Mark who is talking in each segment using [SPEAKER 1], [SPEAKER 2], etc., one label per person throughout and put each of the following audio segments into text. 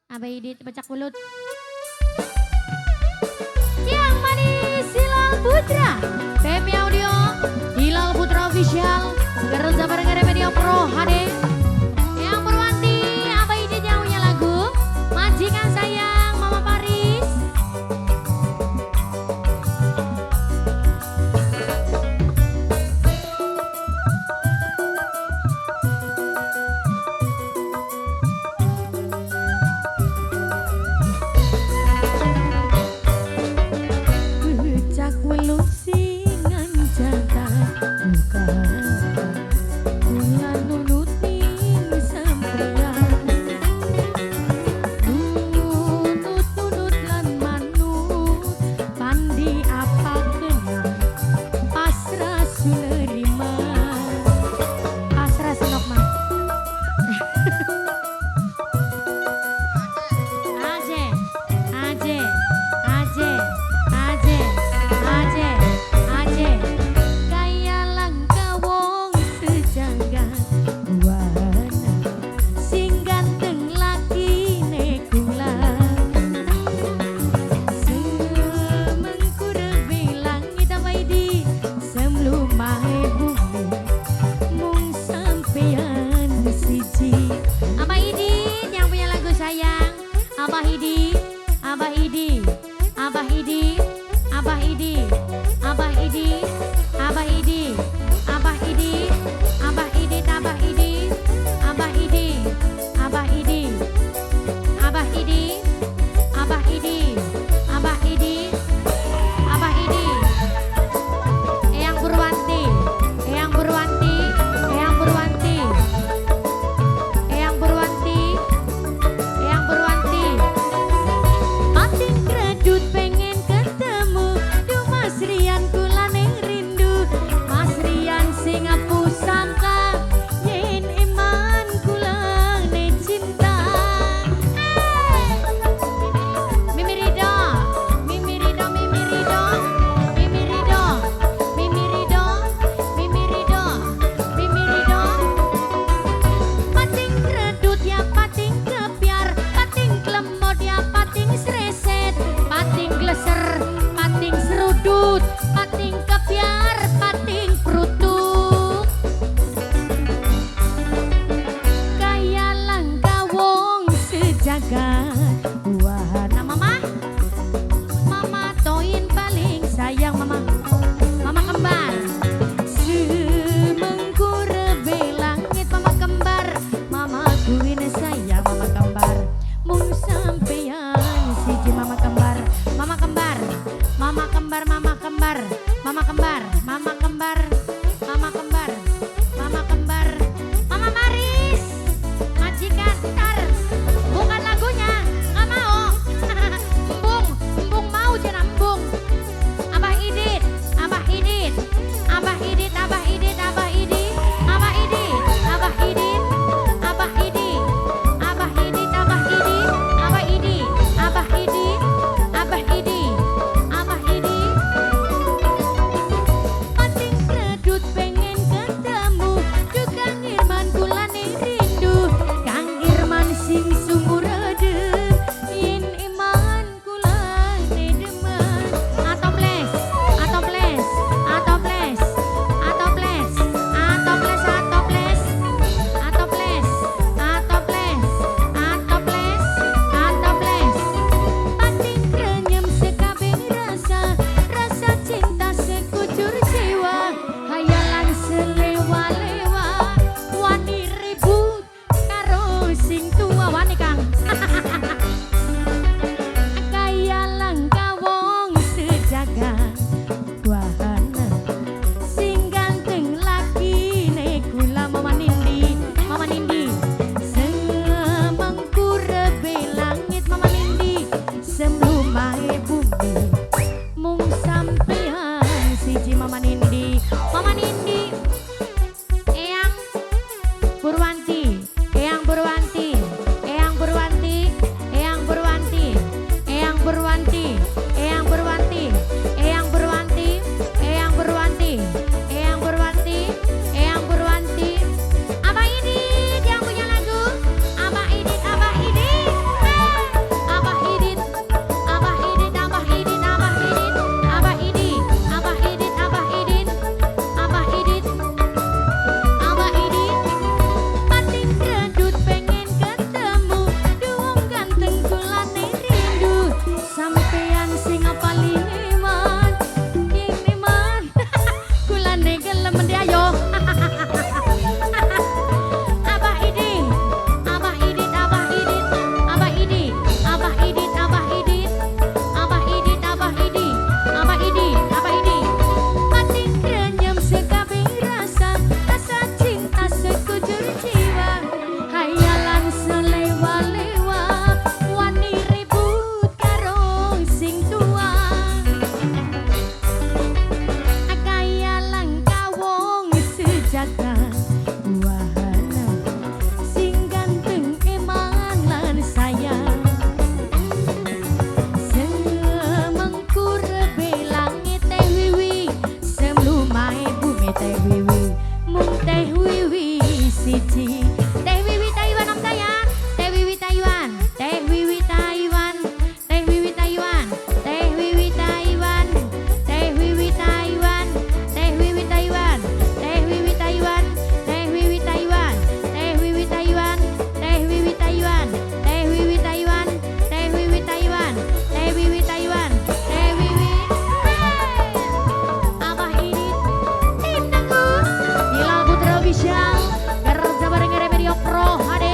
[SPEAKER 1] Abah Idit pecak mulut. Yang manis Hilal Putra, PMI Audio, Hilal Putra Official, Garut bareng Media Pro HD. Yang Purwanti, Abah Idit yang punya lagu Majikan Sayang Mama Paris. Pecak welut singan jantan buka kula nunutin sampeyan nunut-nunut lan manut pandi apa kena pasrah sunerima pasrah senok mah. Aje, aje, aje, aje, aje, aje. Kaya langka wong sejangga buana sing ganteng lakine kula. Semengkurebe langit awaidi semlumahe bumi mung sampeyan siji. Abah Idi yang punya lagu sayang. Abah Idi, Abah Idi, Abah Idi, Abah Idi, Abah Idi, Abah Idi, Abah Idi, Abah Idi, Abah Idi, Abah Idi, Abah Idi, Abah Idi, Abah Idi, Abah Idi, Abah Idi. Eyang Purwanti, Eyang Purwanti, Eyang Purwanti, Eyang Purwanti, Eyang Purwanti. Pating kredut pengen ketemu, duh Mas Rian kula ning rindu. Mas Rian sing sangka yen iman kula ne cinta. Mimi Ridho, Mimi Ridho, Mimi Ridho, Mimi Ridho, Mimi Ridho, Mimi Ridho, Mimi Ridho. Pating kredut ya pating kepiar, pating klemot ya pating sreset, pating gleser, pating serudut, pating kepiar, pating prutuk. Kaya langka wong sejagat buana mama. Mama Toin paling sayang mama. Mama kembar. Semengkurebe langit mama kembar. Mama kuwin sayang mama kembar. Mung sampeyan siji mama kembar. Mama kembar. Mama kembar, mama kembar. Mama kembar, mama kembar. Mama kembar. Mama kembar. Mama Maris. Majikan tar. Bukan lagunya. ati. Teh Wiwi Taiwan, Om Dayat. Teh Wiwi Taiwan, Teh Wiwi Taiwan, Teh Wiwi Taiwan, Teh Wiwi Taiwan, Teh Wiwi Taiwan, Teh Wiwi Taiwan, Teh Wiwi Taiwan, Teh Wiwi Taiwan, Teh Wiwi Taiwan, Teh Wiwi Taiwan, Teh Wiwi Taiwan, Teh Wiwi Taiwan, Teh Wiwi Taiwan, Teh Wiwi. Hey! Abah ini tim tangguh Hilal Putra Official kerja bareng Remedio Pro HD.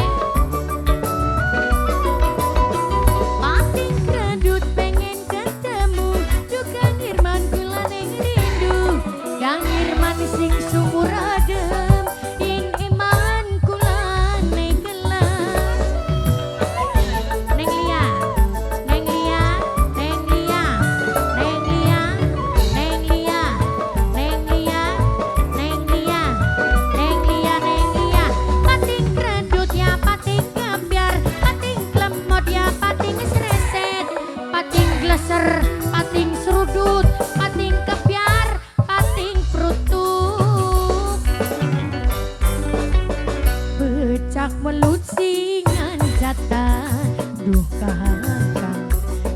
[SPEAKER 1] Pating kredut pengen ketemu juga Irman, kula neng rindu Kang Irman sing sumur adem ing iman kula neng gelem. Neng Lia, Neng Lia, Neng Lia, Neng Lia, Neng Lia, Neng Lia, Neng Lia, Neng Lia, Neng Lia. Pating kredut ya pating gebyar, pating klemot ya pating sreset, pating gleser, pating serudut, pating kebyar, pating prutuk. Becak melut singan jatah, duh kakang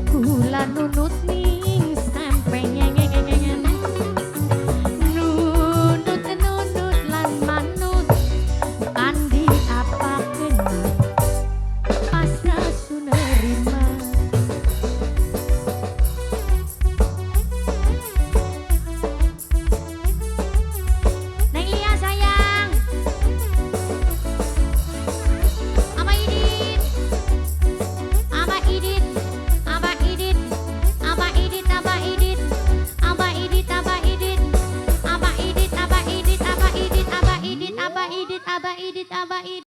[SPEAKER 1] kula nunut.